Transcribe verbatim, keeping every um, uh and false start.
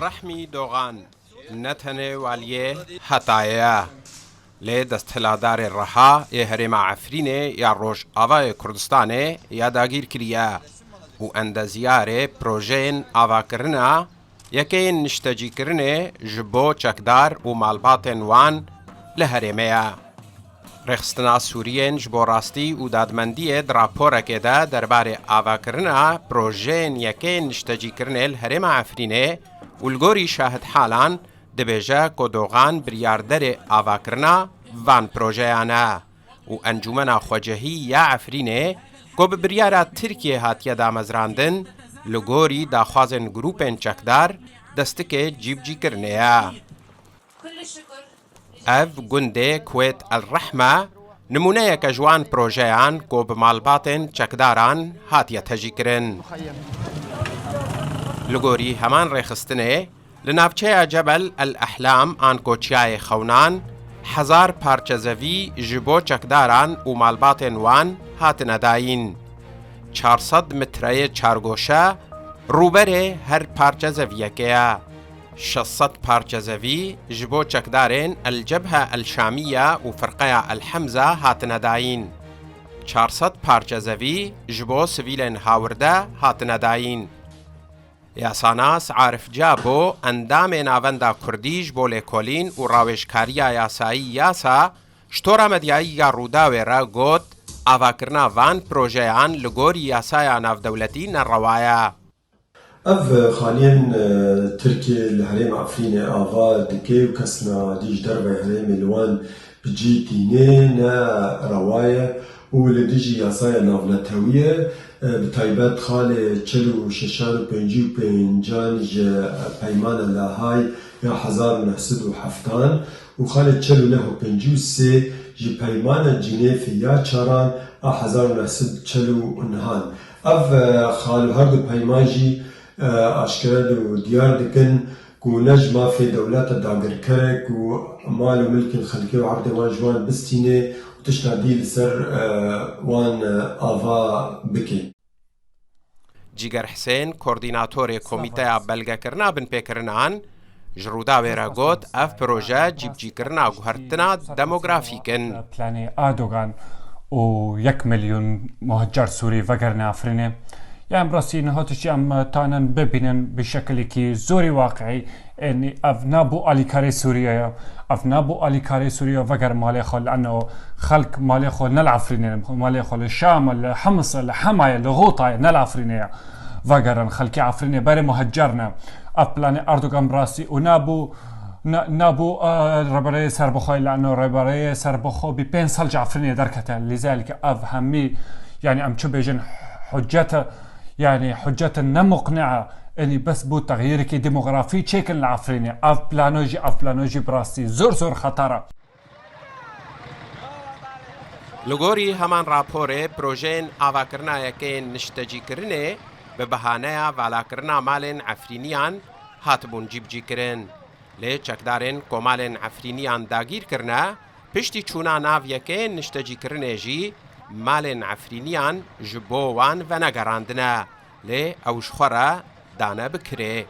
Rehmî Dogan ne tenê waliyê Hetayê ye, lê desthiladarê reha yê herêma Efrînê ya Rojavayê Kurdistanê ya dagîr kiriye û endeziyarê projeyên avakirina yekeyên niştecîkirinê ji bo çekdar û malbatên wan li herêmê ye. Rêxistina Sûriyên ji bo Rastî û Dadmendiyê di raporekê de derbarê avakirina projeyên yekeyên niştecîkirinê li herêma Efrînê û li gorî şahidhalan dibêje ku Dogan biryarderê avakirina van projeyan e û Encûmena Xwecihî ya Efrînê ku bi biryara Tirkiyê hatiye damezrandin, li gorî daxwazên grûpên çekdar destikê cîbicîkirinê ye. Ev gundê Kuwêt El Rehme nimûneyeke ji wan projeyan ku bi malbatên çekdaran hatiye tejîkirin. Li gorî heman rêxistinê, li navçeya Cebel El Ehlam an ku Çiyayê Xewnan, hezar parçezevî ji bo çekdaran û malbatên wan hatine dayîn. Çar sed metreyê çargoşe rûberê her parçezeviyekê ye. Şeş sed parçezevî ji bo çekdarên El Cebhe El Şamiye û Firqeya El Hemze hatine dayîn. Çar sed parçezevî ji bo sivîlên hawirde hatine dayîn. Yasanas Arif Cabo, endamê Navenda Kurdî ji bo Lêkolîn û Rawêjkariya Yasayî, Yasa, ji tora medyayî ya Rûdawê re got, avakirina van projeyan li gorî yasaya navdewletî nerewa ye. Ev xaniyên, e, Tirkiyê li herêma Efrînê ava dike û kes nadî ji derveyê herêmê li wan bi cî tîne ne rewa ye û li dijî yasaya navnetewî ye. E, bi taybet xalê çil û şeşan û pêncî û pêncan ji Peymana Lahayê ya hezar û neh sed û heftan û xalê çil û neh û pêncî û sê ji Peymana Cinêfê ya çaran a hezar û neh sed çil û nehan. Ev, e, xal û her du peyman jî, e, aşkere û diyar dikin ku ne ji mafê dewleta dagirker e ku mal û milkên xelkê û erdê wan ji wan bistîne û tişta dî li ser, e, wan, e, ava bike. Cîger Hisên, koordînatorê Komîteya Belgekirina Binpêkirinan, ji Rûdawê re got, ev proje cîbicîkirina guhertina demografîk in. Planê Erdogan û yek milyon muhacir Sûrî vegerine Efrînê. Yani, bi rastî niha tiştî em tanen bibînin bi şekilekî zorî waqiî. Yani, ev nabû alîkarê Sûriye ye. Ev nabû alîkarê Sûriye veger malê xwe, li eno xelk malê xwe ne li Efrînê, malê xwe li Şam e, li Hims e, li Hema ye, li Xûta ye, ne li Efrînê ye. Vegerin xelkê Efrînê berê muhacir ne. Ev planê Erdogan bi rastî û nabû, na-, nabû, e, rêberê serbixwe, li eno rêberê serbixwe bî pênc sal ji Efrînê derkete. Lîzalike ev hemî, yani em çi bêjin, hucete, yani hucete ne muqne e. Enî bes bû texyîrekî demografî çêkin li Efrînê. Ev plano jî, ev plano jî bi rastî zor zor xeter e. Li gorî heman raporê, projeyên avakirina yekeyên niştecîkirinê bi behaneya valakirina malên Efrîniyan hatibûn cîbicîkirin. Lê çekdarên ku malên Efrîniyan dagîr kirine, piştî çûna nav yekeyên niştecîkirinê jî malên Efrîniyan ji bo wan venegerandine. Lê ew ji xwe re dane bi kirê.